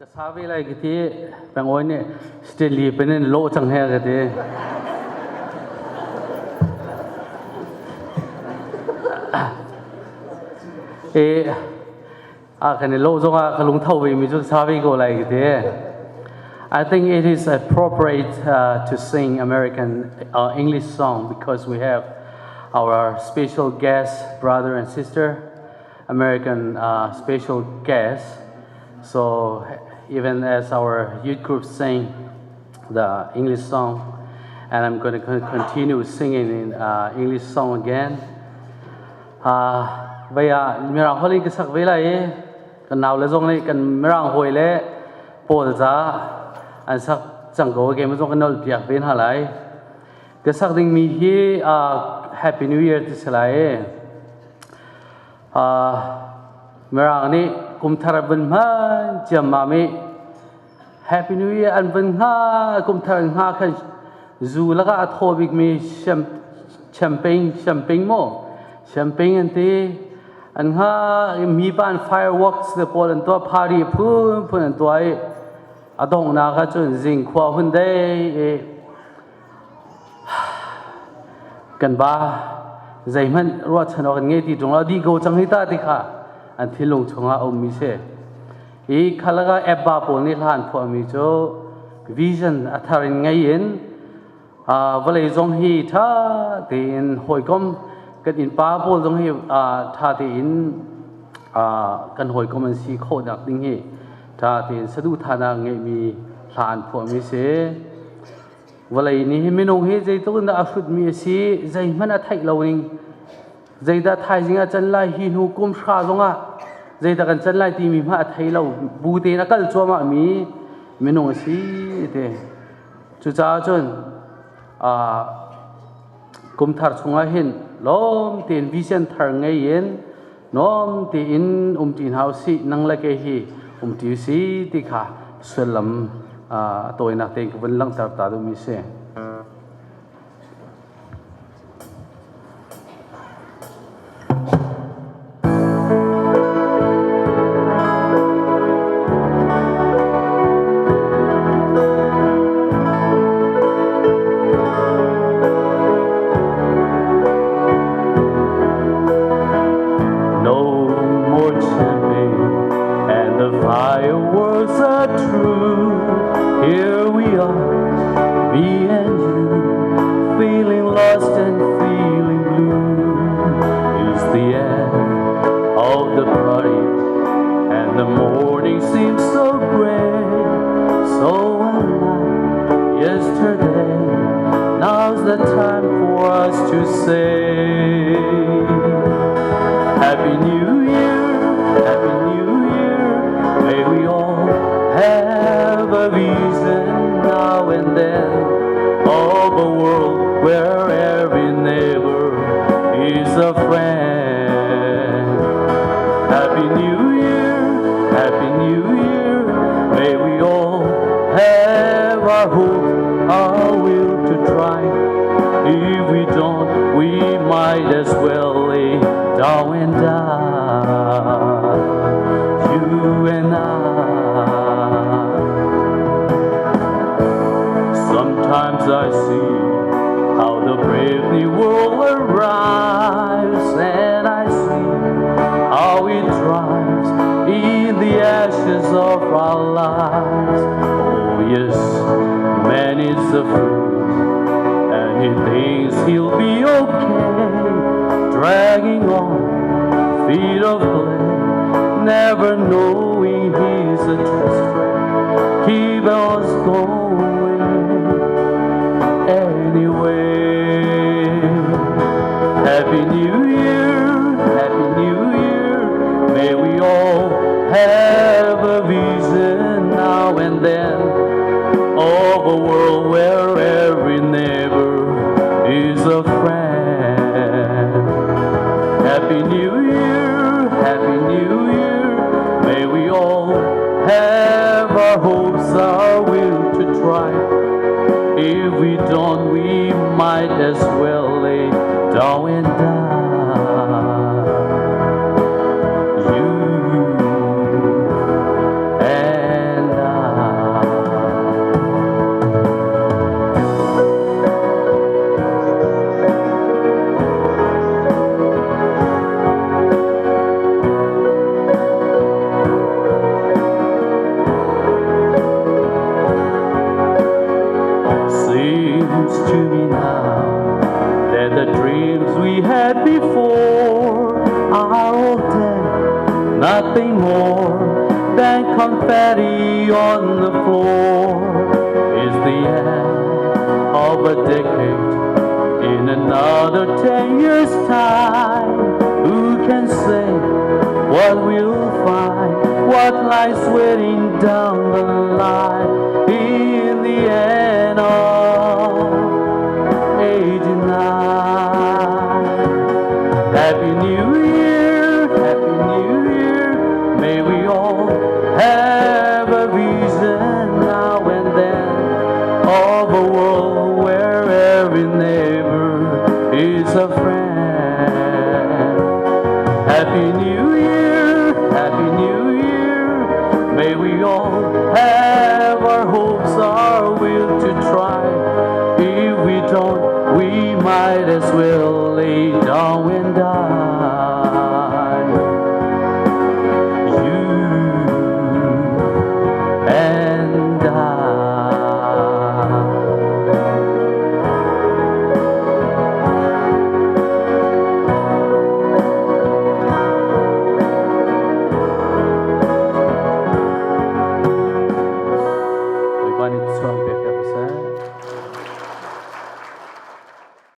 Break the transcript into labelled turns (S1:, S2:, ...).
S1: Ka sa ve lai ka ti pengawi nih Stanley pen in lawh cang he ka ti. E a kan i lawh zong ah ka lungtho ve mi cu sa ve ko lai ka ti. I think it is appropriate to sing American English song because we have our special guest brother and sister American special guest. So even as our youth group sang the English song, and I'm going to continue singing in English song again. Vaya mirang holh in ka sak ve lai i kan nau le zong nih kan mirang hawi le pawl ca an sak cang ko ke zong kan nol piak ve hna lai. Ka sak ding mi hi Happy New Year ti si lai. Mirang nih kum thar vun hman ciammam i Happy New Year an vun hnga kum thar an hnga khan zu lakah a thaw bikmi champagne champagne maw champagne an ti an hnga mi pa an fireworks le pawl an tuah party phunphun an tuah i a donghnak ah cun zing khua hun dei i Kan ba zeihmanh ruahchan awk an ngei ti ṭung lo dih ko cang hi ta ti kha an thinlung chungah a ummi si. Hi khalaka Abba pawl nih hla an phuahmi cu vision a thar in ngei in vawlei zong hi ṭha tein hawikom kan innpa pawl zong hi ṭha tein kan hawikom an si khawhnak ding hi ṭha tein saduhthahnak ngeihmi hla an phuahmi si. Vawlei nih hi minung hi zeitluk in dah a hrutmi a si, zeihmanh a theih lo ning. Zeidah thaizing ah can lai, hi hnu kum hra zongah zeidah kan can lai timi hmah a thei lo. Bu tein a kal cuahmah mi minung a si ti. Cucaah cun kum thar chungah hin lawm tein vision thar ngei in nuam tein umṭi hna usih nang le kei hi umṭi usih ti kha sullam a tawinak tein ka vun langhter ta duhmi si. No more champagne and the fireworks are true. Here we are, me and you, feeling lost and feeling blue. It's the end of the party, and the morning seems so gray, so unlike yesterday. Now's the time for us to say Happy New Year, Happy New Year. May we all have a vision now and then of a world where every neighbor is a friend. Happy New Year, Happy New Year. May we all have our hope, our will to try. If we don't, we might as well lay down and die. You and I. Sometimes I see how the brave new world arrives, and I see how it drives in the ashes of our lives. Oh, yes, man is a fool, and he thinks he'll be okay, dragging on feet of clay, never knowing he's a trust friend. Keep us going anyway. Happy New Year, Happy New Year. May we all have a vision now and then of a world where every neighbor is a friend. Happy New Year, Happy New Year. May we all have our hopes, our will to try. If we don't, we might as well lay down and die. You and I. Than confetti on the floor. It's the end of a decade. In another 10 years' time, who can say what we'll find, what lies waiting down the line? In the end,